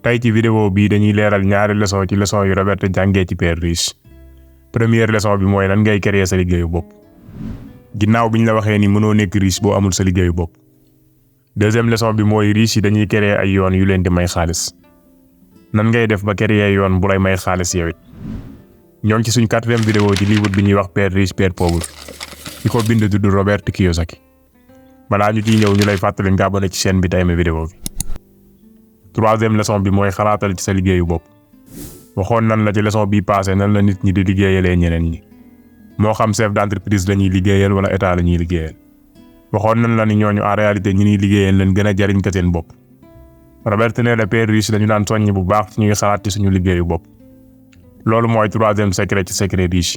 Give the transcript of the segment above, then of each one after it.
tey ci vidéo bii dañuy leeral ñaari leçon ci leçon yu Robert jàngee ci Père Riche. Première leçon bi mooy nan ngay créer sa liggéeyu bopp. Ginnaaw bi ñu la waxee ni mënoo nekk riche boo amul sa liggéeyu bopp. Deuxième leçon bi mooy riche yi dañuy créer ay yoon yu leen di may xaalis. Nan ngay def ba créer yoon bu lay may xaalis yow it. ñoo ngi ci suñ 4e vidéo ci livre bi ñuy wax Père riche père pauvre. ki ko bind tudd Robert Kiyosaki. balaa ñu ciy ñëw ñu lay fàttali nga abonné ci chaîne bi te aimé vidéo bi. 3e leçon bi mooy xalaatal ci sa liggéeyu bopp. waxoon nan la ci leçon bii passé nan la nit ñi di liggéeyalee ñeneen ñi. moo xam chef d'entreprise lañuy liggéeyal wala état lañuy liggéeyal. waxoon nan la ni ñooñu en réalité ñi ñuy liggéeyal leen gën a jariñ ka seen bopp. Robert nee na Père riche dañu daan soññ bu baax ci ñuy xalaat ci suñu liggéeyu bopp. loolu mooy 3e secret ci secret riche.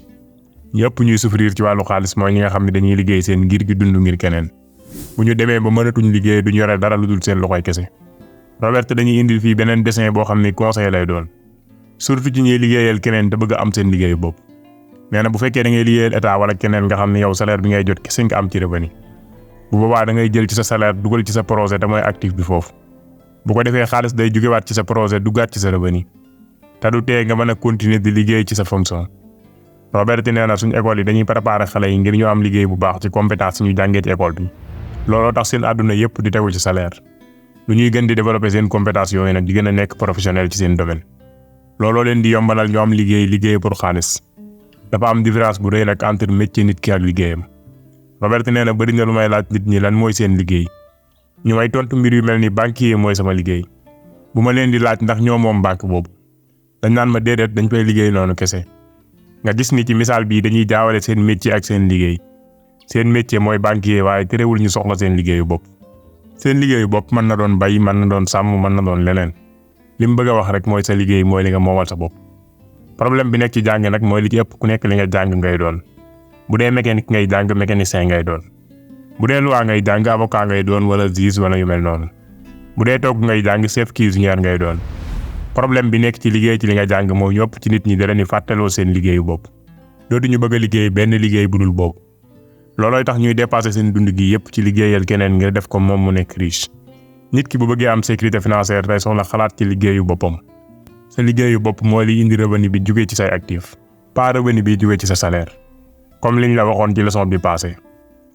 ñëpp ñuy souffrir ci wàllu xaalis mooy ñi nga xam ne dañuy liggéey seen ngir gi dund ngir keneen. bu ñu demee ba mënatuñ liggéey duñu yore dara lu dul seen loxoy kese. Robert dañuy indil fii beneen dessin boo xam ni conseil lay doon. surtout ci ñuy liggéeyal keneen te bëgg a am seen liggéeyu bopp. nee na bu fekkee da ngay liggéeyal état wala keneen nga xam ne yow salaire bi ngay jot kese nga am ci revenu. bu boobaa da ngay jël ci sa salaire dugal ci sa projet te mooy actif bi foofu. bu ko defee xaalis day jugewaat ci sa projet duggaat ci sa revenu. te du tee nga mën a continuer di liggéey ci sa fonction. Robert nee na suñu école yi dañuy préparer xale yi ngir ñu am liggéey bu baax ci compétence ñu jàngee ci école bi. looloo tax seen àdduna yépp di tegu ci salaire. lu ñuy gën di développer seen compétence yooyu nag di gën a nekk professionnel ci seen domaine. looloo leen di yombalal ñu am liggéey pour xaalis. dafa am différence bu rëy nag entre métier nit ki ak liggéeyam. Robert nee na bëri na lu may laaj nit ñi lan mooy seen liggéey. ñu may tontu mbir yu mel ni banquier mooy sama liggéey. bu ma leen di laaj ndax ñoo moom banque boobu. dañ naan ma déedéet dañ fay liggéey noonu kese. nga gis ni ci misaal bii dañuy jaawale seen métier ak seen liggéey. seen métier mooy banquier waaye terewul ñu soxla seen liggéeyu bopp. seen liggéeyu bopp mën na doon bay mën na doon sàmm mën na doon leneen. li mu bëgg a wax rek mooy sa liggéey mooy li nga moomal sa bopp. problème bi nekk ci jàng nag mooy li ci ëpp ku nekk li nga jàng ngay doon. bu dee mécanique ngay jàng mécanicien ngay doon. bu dee loi ngay jàng avocat ngay doon wala juge wala yu mel noonu. bu dee togg ngay jàng chef cuisinier ngay doon. problème bi nekk ci liggéey ci li nga jàng moo ñëpp ci nit ñi da leen di fàttaloo seen liggéeyu bopp. dootuñu bëgg a liggéey benn liggéey bu dul boobu. loolooy tax ñuy dépasser seen dund gi yépp ci liggéeyal keneen ngir def ko moom mu nekk riche. nit ki bu bëggee am sécurité financière day soxla xalaat ci liggéeyu boppam. sa liggéeyu bopp mooy li indi revenu bi jugee ci say actif. pas revenu bi jugee ci sa salaire. comme liñ la waxoon ci leçon bi passé.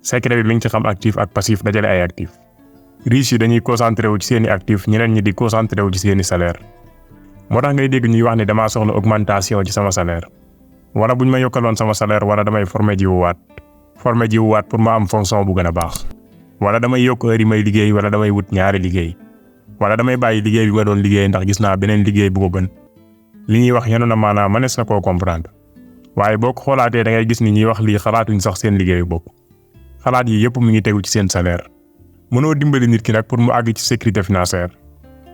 secret bi mi ngi ci xam actif ak passif dajale ay actif. riche yi dañuy concentré wu ci seeni actif ñeneen ñi di concentré wu ci seeni salaire. moo tax ngay dégg ñuy wax ni damaa soxla augmentation ci sama salaire. wala buñ ma yokkaloon sama salaire wala damay formé jiwuwaat pour ma am fonction bu gën a baax. wala damay yokk heure yi may liggéey wala damay wut ñaari liggéey. wala damay bàyyi liggéey bi ma doon liggéey ndax gis naa beneen liggéey bu ko gën. li ñuy wax yenu na maanaam mënees na koo comprendre. waaye boo ko xoolaatee da ngay gis ni ñuy wax lii xalaatuñ sax seen liggéeyu bopp. xalaat yi yépp mu ngi tegu ci seen salaire. mënoo dimbali nit ki nag pour mu àgg ci sécurité financière.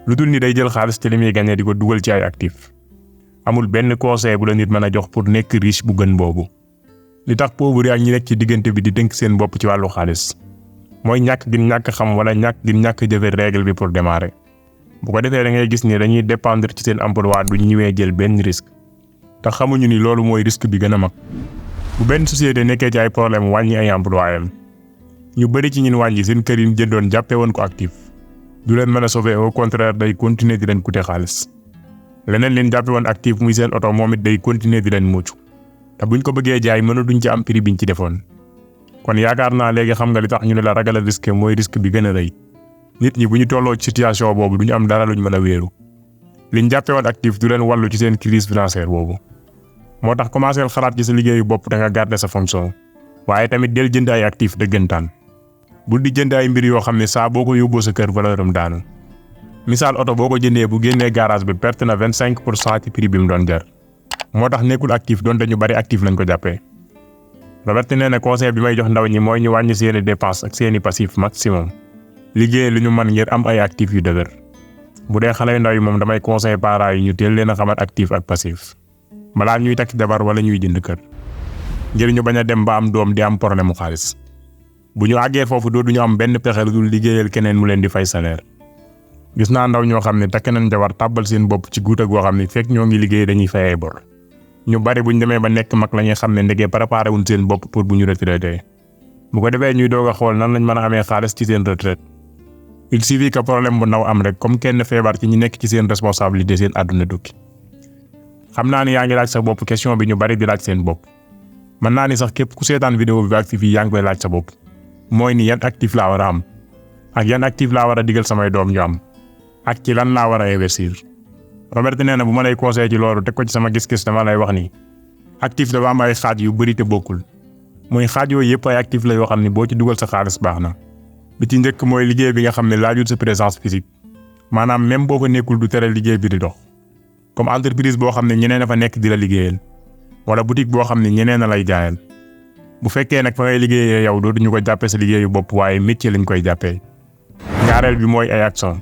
lu dul ni day jël xaalis ci li muy gagné di ko dugal ci ay actif. amul benn conseil bu la nit mën a jox pour nekk riche bu gën boobu. li tax pauvre ak ñi nekk ci diggante bi di tënk seen bopp ci wàllu xaalis. mooy ñàkk gi ñàkk xam wala ñàkk jëfe règle bi pour démarrer. bu ko defee da ngay gis ni dañuy dépendre ci seen emploi du ñëwee jël benn risque. te xamuñu ni loolu mooy risque bi gën a mag. bu benn société nekkee ci ay problème wàññi ay employés ñu bëri ci ñun wàññi seen kër yi ñu jëndoon jàppee woon ko actif. du leen mën a sauver au contraire day continuer di leen coûter xaalis. leneen leen jàppe woon actif muy seen oto moom it day continuer di leen mucc. te buñ ko bëggee jaay mënatuñ ci am prix biñ ci defoon. kon yaakaar naa léegi xam nga li tax ñu ne la ragal a risque mooy risque bi gën a rëy. nit ñi bu ñu tolloo ci situation boobu duñu am dara luñ mën a wéeru. liñ jàppe woon actif du leen wàllu ci seen crise financière boobu. moo tax commencer xalaat ci sa liggéeyu bopp da nga garder sa fonction. waaye tamit del jënd ay actif dëggantaan. bul di jënd ay mbir yoo xam ne saa boo ko yóbboo sa kër valeur am daanu. misaal oto boo ko jëndee bu génnee garage bi perte na 25% ci prix bi mu doon jar. moo tax nekkul actif donte ñu bari actif lañ ko jàppee. Robert nee na conseil bi may jox ndaw ñi mooy ñu wàññi seeni dépense ak seeni passif maximum. liggéey lu ñu mën ngir am ay actif yu dëgër. bu dee xale yu ndaw yi moom damay conseil parents yi ñu teel leen a xamat actif ak passif. balaa ñuy takk jabar wala ñuy jënd kër. ngir ñu bañ a dem ba am doom di am problème mu xaalis. bu ñu àggee foofu dootuñu am benn pexe lu dul liggéeyal keneen mu leen di fay salaire. gis naa ndaw ñoo xam ne takk nañ jabar tàbbal seen bopp ci guuta goo xam ne fekk ñoo ngi liggéey dañuy fayee bor. ñu bari buñ demee ba nekk mag la ñuy xam ne ndegee préparé wuñ seen bopp pour bu ñu retraité. bu ko defee ñuy doog a xool nan lañ mën a amee xaalis ci seen retraite. il suffit que problème bu ndaw am rek comme kenn feebar ci ñi nekk ci seen responsabilité seen àdduna tukki. xam naa ni yaa ngi laaj sa bopp question bi ñu bari di laaj seen bopp mën naa ni sax képp ku seetaan vidéo bi ak fii yaa ngi koy laaj sa bopp mooy ni yan actif laa war a am ak yan actif laa war a digal samay doom ñu am ak ci lan laa war a investir. Robert nee na bu ma lay conseillé ci loolu teg ko ci sama gis-gis dama lay wax ni actif dafa am ay xaaj yu bari te bokkul mooy xaaj yooyu yëpp ay actif la yoo xam ne boo ci dugal sa xaalis baax na. bi ci njëkk mooy liggéey bi nga xam ne laajul sa présence physique maanaam même boo fa nekkul du tere liggéey bi di dox comme entreprise boo xam ne ñeneen a fa nekk di la liggéeyal wala boutique boo xam ne ñeneen a lay jaayal bu fekkee nag fa ngay liggéeyee yow dootuñu ko jàppee sa liggéeyu bopp waaye métier lañ koy jàppee. ñaareel bi mooy ay action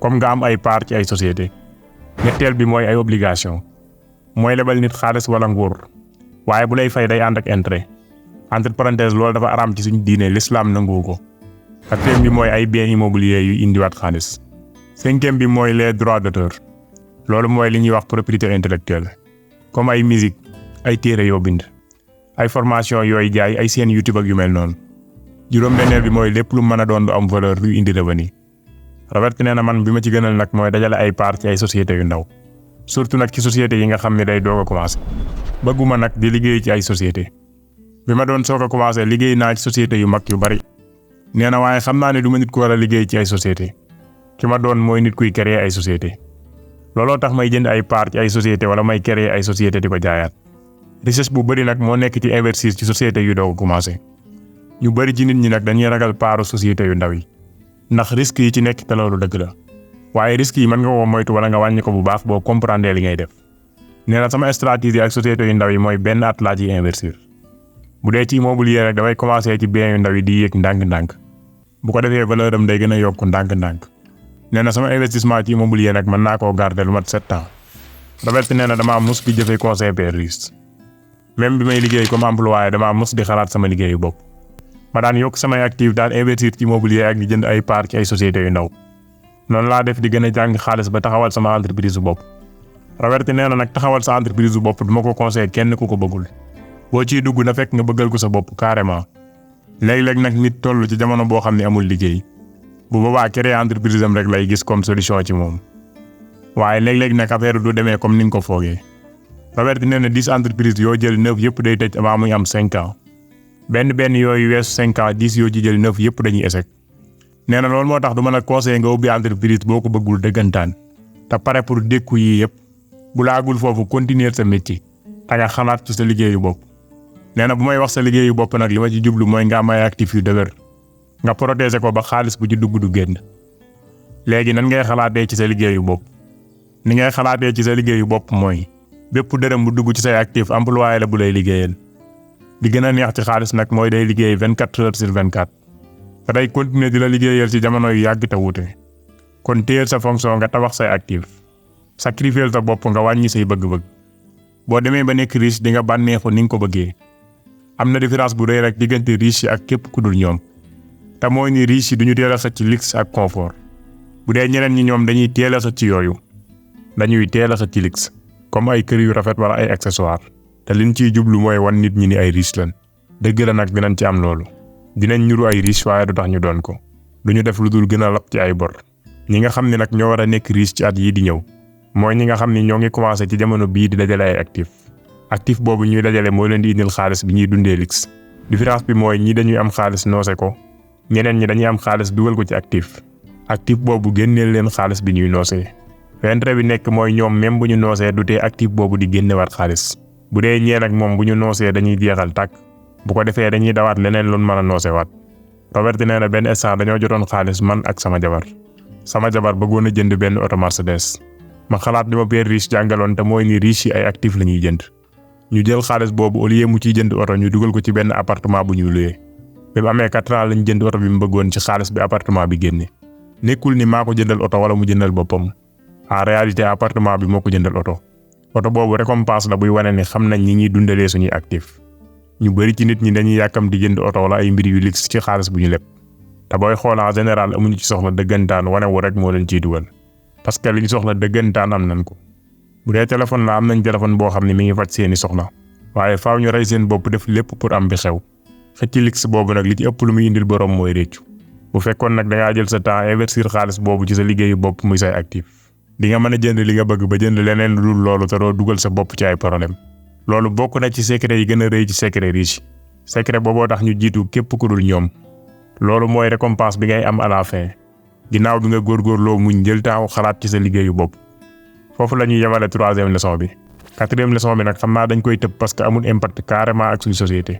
comme nga am ay part ci ay société. ñetteel bi mooy ay obligation mooy lebal nit xaalis wala nguur waaye bu lay fay day ànd ak intérêt entre parenthèse loolu dafa araam ci suñu diine l'islam nanguwu ko. quatrième bi mooy ay biens immobiliers yu indiwaat xaalis. cinquième bi mooy les droits d'auteur loolu mooy li ñuy wax propriété intellectuelle comme ay musique ay téere yoo bind ay formation yooyu jaay ay seen YouTube ak yu mel noonu. juróom-benneel bi mooy lépp lu mën a doon du am valeur lu indi revenu. Robert nee na man bi ma ci gënal nag mooy dajale ay part ci ay sociétés yu ndaw surtout nag ci sociétés yi nga xam ne day doog a commencé. bëgguma nag di liggéey ci ay sociétés bi ma doon soog a commencé liggéey naa ci sociétés yu mag yu bari. nee na waaye xam naa ne du ma nit ku war a liggéey ci ay société ki ma doon mooy nit kuy créer ay société looloo tax may jënd ay part ci ay société wala may créer ay société di ko jaayaat. richesse bu bëri nag moo nekk ci investir ci société yu doog a commencé ñu bëri ci nit ñi nag dañuy ragal paaru société yu ndaw yi ndax risque yi ci nekk te loolu dëgg la waaye risque yi mën nga koo moytu wala nga wàññi ko bu baax boo comprendre li ngay def. nee na sama stratégie ak société yu ndaw yi mooy benn at laa ciy investir. bu dee ci immobilier rek damay commencé ci biens yu ndaw yi di yéeg ndànk-ndànk bu ko defee valeur am day gën a yokk ndànk-ndànk. nee na sama investissement ci immobilier nag mën naa koo garder lu mat 7 ans. Robert nee na damaa mus di jëfee conseil père riche même bi may liggéey comme employé damaa mus di xalaat sama liggéeyu bopp. ma daan yokk samay actif daan investir ci immobilier ak di jënd ay part ci ay sociétés yu ndaw noonu laa def di gën a jàng xaalis ba taxawal sama entreprise su bopp. Robert nee na nag taxawal sa entreprise su bopp duma ko conseil kenn ku ko bëggul boo ciy dugg na fekk nga bëggal ko sa bopp carrément. léeg-léeg nag nit toll ci jamono boo xam ne amul liggéey bu boobaa créer entreprise am rek lay gis comme solution ci moom waaye léeg-léeg nag affaire du demee comme ni nga ko foogee. Robert nee na 10 entreprises yoo jël 9 yëpp day tëj avant muy am 5 ans benn yooyu weesu 5 ans 10 yoo ci jël 9 yëpp dañuy échec. nee na loolu moo tax du mën a conseiller nga ubbi entreprise boo ko bëggul dëggantaan te pare pour dékku yii yëpp bu laagul foofu continuer sa métier te nga xalaat ci sa liggéeyu bopp. nee na bu may wax sa liggéeyu bopp nag li ma ci jublu mooy nga am ay actifs yu dëgër nga protéger ko ba xaalis bu ci dugg du génn. léegi nan ngay xalaatee ci sa liggéeyu bopp ni ngay xalaatee ci sa liggéeyu bopp mooy bépp dërëm bu dugg ci say actif employé la bu lay liggéeyal. di gën a neex ci xaalis nag mooy day liggéey 24 heures sur 24 te day continuer di la liggéeyal ci jamono yu yàgg te wuute. kon téyel sa fonction nga tabax say actif sacrifier sa bopp nga wàññi say bëgg-bëgg boo demee ba nekk riche di nga bànneexu ni nga ko bëggee. am na différence bu rëy rek diggante riche yi ak képp ku dul ñoom te mooy ni riche yi duñu teel a xëcc ci luxe ak confort bu dee ñeneen ñi ñoom dañuy teel a xëcc ci yooyu dañuy teel a xëcc ci luxe comme ay kër yu rafet wala ay accessoires te liñ ciy jublu mooy wan nit ñi ni ay riche lañ. dëgg la nag dinañ ci am loolu dinañ ñuru ay riche waaye du tax ñu doon ko duñu def lu dul gën a lap ci ay bor. ñi nga xam ne nag ñoo war a nekk riche ci at yii di ñëw mooy ñi nga xam ne ñoo ngi commencé ci jamono bii di dajale ay actif boobu ñuy dajale moo leen di indil xaalis bi ñuy dundee luxe. différence bi mooy ñi dañuy am xaalis noose ko ñeneen ñi dañuy am xaalis dugal ko ci actif boobu génneel leen xaalis bi ñuy noosee. intérêt bi nekk mooy ñoom même bu ñu noosee du tee actif boobu di génnewaat xaalis bu dee ñeen ak moom bu ñu noosee dañuy jeexal tàkk bu ko defee dañuy dawaat leneen lu mën a noosewaat. Robert nee na benn instant dañoo jotoon xaalis man ak sama jabar bëggoon a jënd benn auto Mercedes ma xalaat li ma père riche jàngaloon te mooy ni riche yi ay actif la ñuy jënd. ñu jël xaalis boobu au lieu mu ciy jënd oto ñu dugal ko ci benn appartement bu ñu loué bi mu amee 4 ans lañ jënd oto bi mu bëggoon ci xaalis bi appartement bi génne. nekkul ni maa ko jëndal oto wala mu jëndal boppam en réalité appartement bi moo ko jëndal oto boobu récompense la buy wane ni xam nañ ñi ñuy dundalee suñuy actif. ñu bari ci nit ñi dañuy yàkkam di jënd oto wala ay mbir yu luxe ci xaalis bu ñu leb te booy xool en général amuñu ci soxla dëggantaan wane wu rek moo leen ciy dugal parce que li ñu soxla dëggantaan am nañ ko. bu dee téléphone la am nañ téléphone boo xam ne mi ngi faj seeni soxla waaye faaw ñu rey seen bopp def lépp pour am bi xew xëcc luxe boobu nag li ci ëpp lu muy indil borom mooy réccu bu fekkoon nag da ngaa jël sa temps investir xaalis boobu ci sa liggéeyu bopp muy say actif di nga mën a jënd li nga bëgg ba jënd leneen lu dul loolu te doo dugal sa bopp ci ay problème loolu bokk na ci secret yi gën a rëy ci secret riche secret booboo tax ñu jiitu képp ku dul ñoom loolu mooy récompense bi ngay am à la fin ginnaaw bi nga góorgóorloo muñ jël temps xalaat ci sa liggéeyu bopp foofu la ñuy yemale 3e leçon bi 4e leçon bi nag xam naa dañ koy tëb parce que amul impact carrément ak suñu société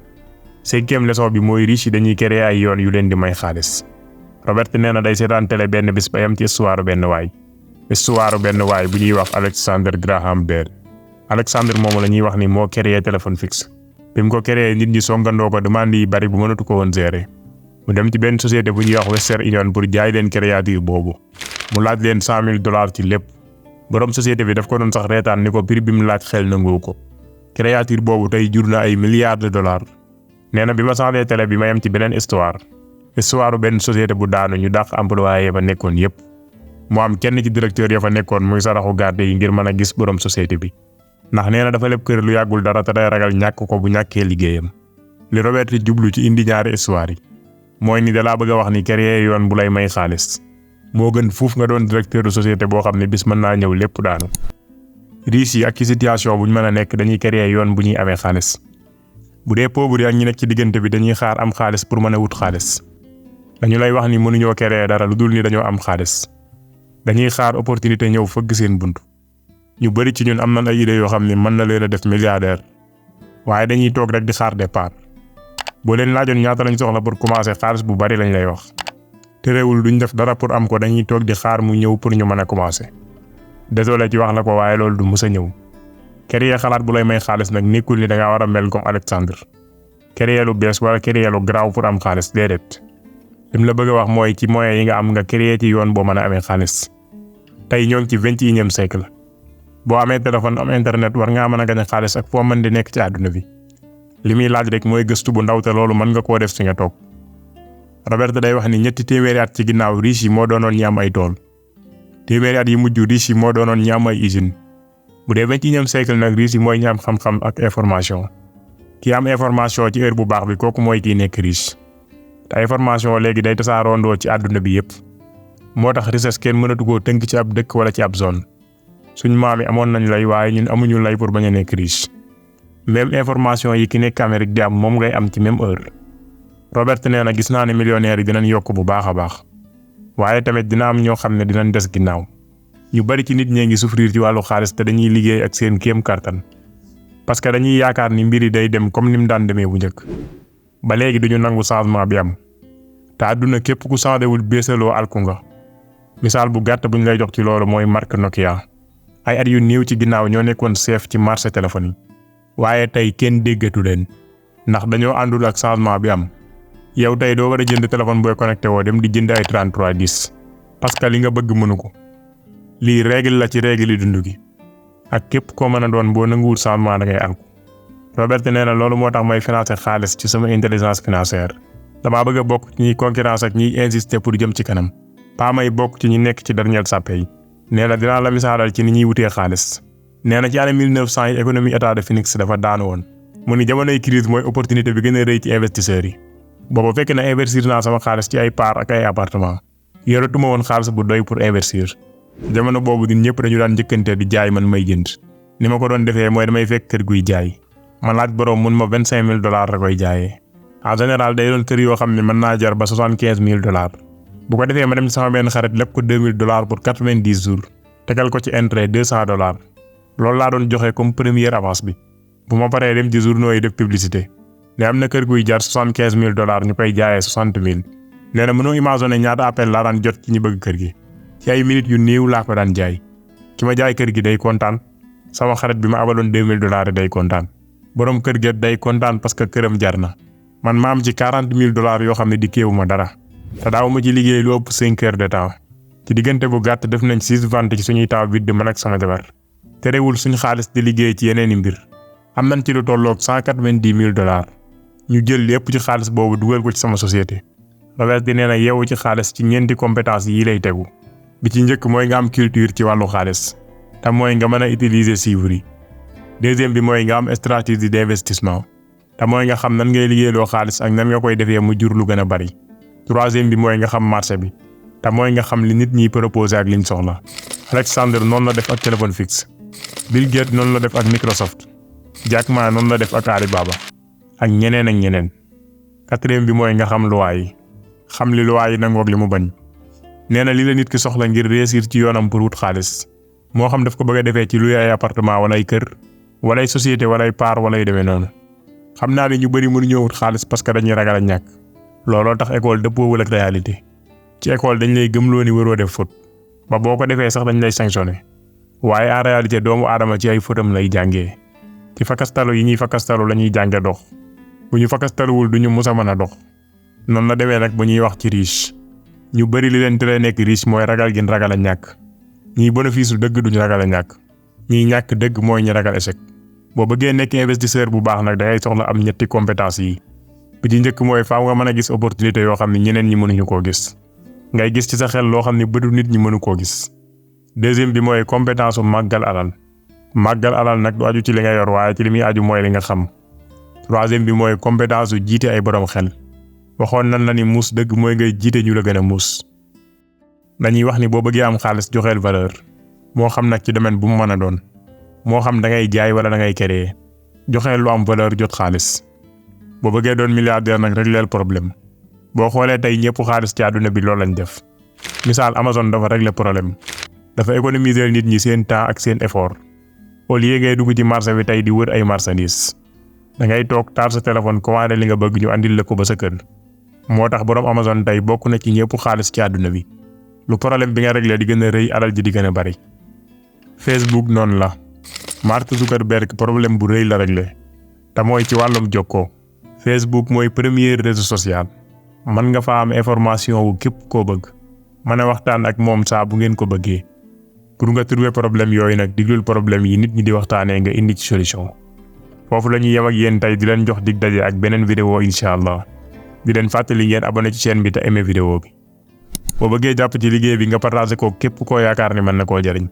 5e leçon bi mooy riche yi dañuy créer ay yoon yu leen di may xaalis Robert nee na day seetaan télé benn bis ba yam ci histoire benn waay bu ñuy wax Alexander Graham Bell Alexander moomu la ñuy wax ni moo créé téléphone fixe bi mu ko créé nit ñi songandoo ko demande yi bari bu mënatu ko woon gérer mu dem ci benn société bu ñuy wax Western Union pour jaay leen créative boobu mu laaj leen $100,000 ci lépp borom société bi daf ko doon sax reetaan ni ko prix bi mu laaj xel nangu ko créature boobu tey jur na ay milliards de dollars nee na bi ma saxlee télé bi ma yem ci beneen histoire benn société bu daanu ñu dàq employé ya fa nekkoon yépp mu am kenn ci directeur ya fa nekkoon muy saraxu garde yi ngir mën a gis borom société bi ndax nee na dafa lépp kër lu yàggul dara te day ragal ñàkk ko bu ñàkkee liggéeyam li Robert jublu ci indi ñaari histoire yi mooy ni dalaa bëgg a wax ni créer yoon bu lay may xaalis moo gën fuuf nga doon directeur de société boo xam ne bis mën naa ñëw lépp daanu riche yi ak ci situation buñ mën a nekk dañuy créer yoon bu ñuy amee xaalis bu dee pauvre yi ak ñi nekk ci diggante bi dañuy xaar am xaalis pour mën a wut xaalis dañu lay wax ni mënuñoo créer dara lu dul ni dañoo am xaalis dañuy xaar opportunité ñëw fëgg seen bunt ñu bari ci ñun am nañ ay idées yoo xam ne mën na leen a def milliardaire waaye dañuy toog rek di xaar départ boo leen laajoon ñaata lañ soxla pour commencer xaalis bu bari lañ lay wax te réewul duñ def dara pour am ko dañuy toog di xaar mu ñëw pour ñu mën a commencer désolé ci wax la ko waaye loolu du mës a ñëw créer xalaat bu lay may xaalis nag nekkul ni da ngaa war a mel comme Alexandre créer lu bees wala créer lu garaaw pour am xaalis déedéet lim la bëgg a wax mooy ci moyens yi nga am nga créer ci yoon boo mën a amee xaalis tey ñoo ngi ci 21e siècle boo amee téléphone am internet war ngaa mën a gañ xaalis ak foo mën di nekk ci àdduna bi li muy laaj rek mooy gëstu bu ndaw te loolu mën nga koo def fi nga toog Robert day wax ni 3 at ci ginnaaw riche yi moo doonoon ñi am ay tool 1 at yi mujj riche yi moo doonoon ñi am ay usine bu dee 21e siècle nag riche yi mooy ñi am xam-xam ak information ki am information ci heure bu baax bi kooku mooy kii nekk riche te information léegi day tasaaroondoo ci àdduna bi yépp moo tax richesse kenn mënatu koo tënk ci ab dëkk wala ci ab zone suñ maam yi amoon nañ lay waaye ñun amuñu lay pour bañ a nekk riche même information yi ki nekk Amérique di am moom ngay am ci même heure Robert nee na gis naa ne millionnaires yi dinañ yokk bu baax a baax waaye tamit dina am ñoo xam ne dinañ des ginnaaw ñu bari ci nit ñee ngi souffrir ci wàllu xaalis te dañuy liggéey ak seen kéem kartan parce que dañuy yaakaar ni mbir yi day dem comme ni mu daan demee bu njëkk ba léegi duñu nangu changement bi am te àdduna képp ku changé wul beesaloo alku nga misaal bu gàtt buñ lay jox ci loolu mooy marque Nokia ay at yu néew ci ginnaaw ñoo nekkoon chef ci marché téléphone yi waaye tey kenn déggatu leen ndax dañoo àndul ak changement bi am yow tey doo war a jënd téléphone booy connecté woo dem di jënd ay 3310 parce que li nga bëgg mënu ko lii règle la ci règle yi dund gi ak képp koo mën a doon boo nanguwul changement da ngay alku Robert nee na loolu moo tax may financer xaalis ci sama intelligence financière damaa bëgg a bokk ci ñiy concurrence ak ñiy insister pour jëm ci kanam pas may bokk ci ñi nekk ci dernier sàppe yi nee na dinaa la misaalal ci ni ñuy wutee xaalis nee na ci année 1900 yi économie état de Phoenix dafa daanu woon mu ni jamonoy crise mooy opportunité bi gën a rëy ci investisseurs yi boobu fekk na investir naa sama xaalis ci ay part ak ay appartement yoratuma woon xaalis bu doy pour investir jamono boobu ñun ñëpp dañu daan njëkkante di jaay man may jënd ni ma ko doon defee mooy damay fekk kër guy jaay ma laaj borom mun ma $25,000 la koy jaayee en général day doon kër yoo xam ne mën naa jar ba $75,000 bu ko defee ma dem ci sama benn xarit lépp ko $2,000 pour 90 jours tegal ko ci intérêt $200 loolu laa doon joxe comme première avance bi bu ma paree dem ci journaux yi def publicité ne am na kër guy jar $75,000 ñu koy jaayee $60,000 nee na mënoo imaginer ñaata appel laa daan jot ci ñi bëgg kër gi ci ay minutes yu néew laa ko daan jaay ki ma jaay kër gi day kontaan sama xarit bi ma abaloon $2,000 day kontaan borom kër gi day kontaan parce que këram jar na man ma am ci $40,000 yoo xam ne di kéewu ma dara te daaw ma ci liggéey lu ëpp 5 heures de temps ci diggante bu gàtt def nañ 6 ventes ci suñuy temps vide man ak sama jabar terewul suñu xaalis di liggéey ci yeneeni mbir am nañ ci lu tolloog $190,000 ñu jël lépp ci xaalis boobu dugal ko ci sama société Robert nee na yeewu ci xaalis ci ñeenti compétence yi lay tegu bi ci njëkk mooy nga am culture ci wàllu xaalis te mooy nga mën a utiliser chiffres yi deuxième bi mooy nga am stratégie d'investissement te mooy nga xam nan ngay liggéeyloo xaalis ak nan nga koy defee mu jur lu gën a bari troisième bi mooy nga xam marché bi te mooy nga xam li nit ñi proposé ak liñ soxla. Alexandre noonu la def ak téléphone fixe. Bill Gates noonu la def ak Microsoft. Jack Ma noonu la def ak Alibaba ak ñeneen ak ñeneen. quatrième bi mooy nga xam loi yi xam li loi yi nangoog li mu bañ. nee na li la nit ki soxla ngir réussir ci yoonam pour wut xaalis moo xam daf ko bëgg a defee ci luy ay appartement wala ay kër wala ay société wala ay part wala ay demee noonu. xam naa ne ñu bëri mënuñoo wut xaalis parce que dañuy ragal a ñàkk looloo tax école dëppoowul ak réalité. ci école dañ lay gëmloo ni waroo def faute ba boo ko defee sax dañ lay sanctionné waaye en réalité doomu aadama ci ay fautam lay jàngee. ci fakastalu yi ñuy fakastalu la ñuy jànge dox bu ñu fakastaluwul du ñu mus a mën a dox. noonu la demee nag bu ñuy wax ci riche ñu bëri li leen tere nekk riche mooy ragal gin ragal a ñàkk. ñii bénéfice lu dëgg duñu ragal a ñàkk ñii ñàkk dëgg mooy ñu ragal échec. boo bëggee nekk investisseur bu baax nag dangay soxla am ñetti compétence yi. bi ci njëkk mooy faaw nga mën a gis opportunité yoo xam ne ñeneen ñi mënuñu koo gis. ngay gis ci sa xel loo xam ne bëtu nit ñi mënu koo gis. deuxième bi mooy compétence su màggal alal. màggal alal nag du aju ci li nga yor waaye ci li muy aju mooy li nga xam. troisième bi mooy compétence su jiite ay borom xel. waxoon nan la ni muus dëgg mooy ngay jiite ñu la gën a muus. dañuy wax ni boo bëggee am xaalis joxeel valeur. moo xam nag ci domaine bu mu mën a doon. moo xam da ngay jaay wala da ngay créer. joxeel lu am valeur jot xaalis. boo bëggee doon milliardaire nag régleel problème. boo xoolee tey ñëpp xaalis ci àdduna bi loolu lañ def. misaal Amazon dafa régler problème. dafa économiser nit ñi seen temps ak seen effort. au lieu ngay dugg ci marché bi tey di wër ay marchandises. da ngay toog taal sa téléphone commandé li nga bëgg ñu andil la ko ba sa kër. moo tax borom Amazon tey bokk na ci ñëpp xaalis ci àdduna bi. lu problème bi nga réglé di gën a rëy alal ji di gën a bari. Facebook noonu la. Mark Zuckerberg problème bu rëy la réglé. te mooy ci wàllum jokkoo. Facebook mooy premier réseau social. mën nga fa am information wu képp koo bëgg. mën a waxtaan ak moom saa bu ngeen ko bëggee. pour nga trouver problème yooyu nag diglul problème yi nit ñi di waxtaanee nga indi ci solution. foofu la ñuy yem ak yéen tey di leen jox dig daje ak beneen vidéo incha allah. di leen fàttali ngeen abonné ci chaîne bi te aimé vidéo bi. boo bëggee jàpp ci liggéey bi nga partagé ko képp koo yaakaar ni mën na koo jariñ.